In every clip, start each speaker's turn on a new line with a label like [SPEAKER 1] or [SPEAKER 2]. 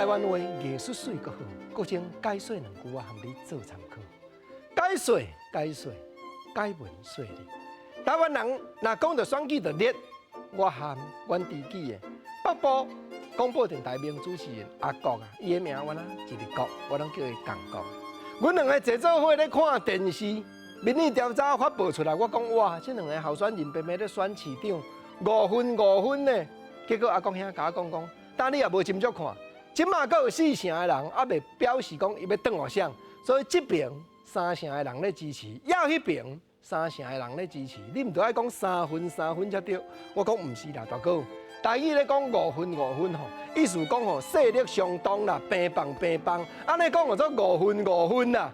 [SPEAKER 1] 灣話藝術媠閣好，國政解說兩句，我含你做參考。解說解說解文說理。台灣人若講著選舉就熱，我含阮知己的北部廣播電臺名主持人阿國啊，伊的名我若一個國，我攏叫伊共國。阮兩个坐做伙咧看電視，民意調查發布出來，我講哇，這兩个候選人偏偏咧選市長，五分五分呢。結果阿國兄共我講講，但你也無斟酌看，這馬閣有四成的人猶未表示講伊欲轉予誰，所以這邊三成的人咧支持，猶彼邊三成的人咧支持，你毋著愛講三分三分才對。我講毋是啦，大哥，台語咧講五分五分吼，意思講吼勢力相當啦，平放平放，按呢講叫做五分五分啦。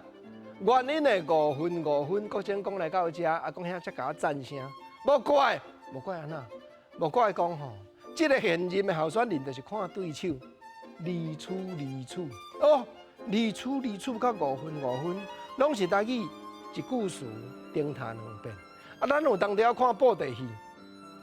[SPEAKER 1] 原因的五分五分，國政講來到遮，阿國兄才共我讚聲，無怪，無怪按怎，無怪講吼。這个現任的候選人就是看對手，二處二處哦，二處二處佮五分五分，攏是台語一句詞頂頭兩遍。啊，咱有當時看布袋戲，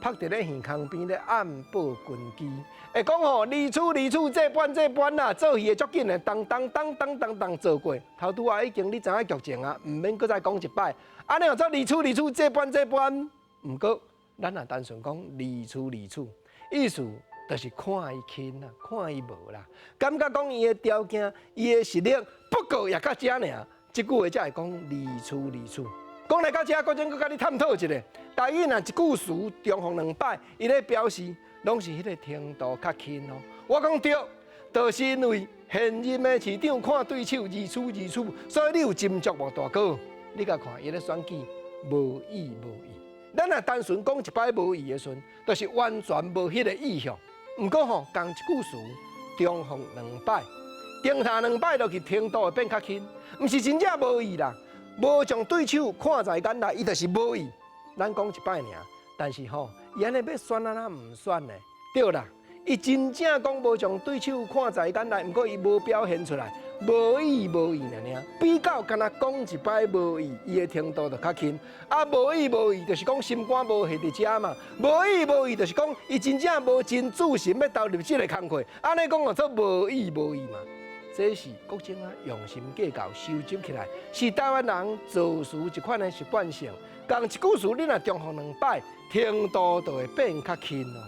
[SPEAKER 1] 拍佇咧耳空邊咧暗報軍機，會講吼二處二處這班這班啦，做戲會足緊的，當當當當當當做過，頭拄仔已經你知影劇情啊，毋免閣再講一擺。按呢叫做二處二處這班這班，毋過咱若單純講二處二處。意思就是看伊輕啦，看伊無啦，感覺講伊的條件、伊的實力不過也到遮爾，這句話才會講二處二處。講來到遮，國政閣共你探討一下。台語若一句詞重複兩擺，伊咧表示攏是彼个程度較輕哦。我講對，就是因為現任的市長看對手二處二處，所以你有斟酌無大哥？你共看伊咧選舉無意無意。咱若單純講一擺無意的時陣，就是完全無彼个意向。毋過吼，仝一句詞重複兩擺，重聽兩擺落去，程度會變較輕。毋是真正無意啦，無將對手看在眼內，伊就是無意。咱講一擺爾，但是吼，伊按呢欲選按怎毋選呢？對啦，伊真正講無將對手看在眼內，毋過伊無表現出來，無意無意爾爾。比較干焦講一擺無意，伊的程度就較輕。啊，無意無意，就是講心肝無下佇遮嘛。無意無意，就是講伊真正無真注心欲投入這个工課。按呢講叫做無意無意嘛。這是國政啊，用心計較收集起來，是台灣人做事一款的習慣性。仝一句詞，你若重複兩擺，程度就會變較輕咯。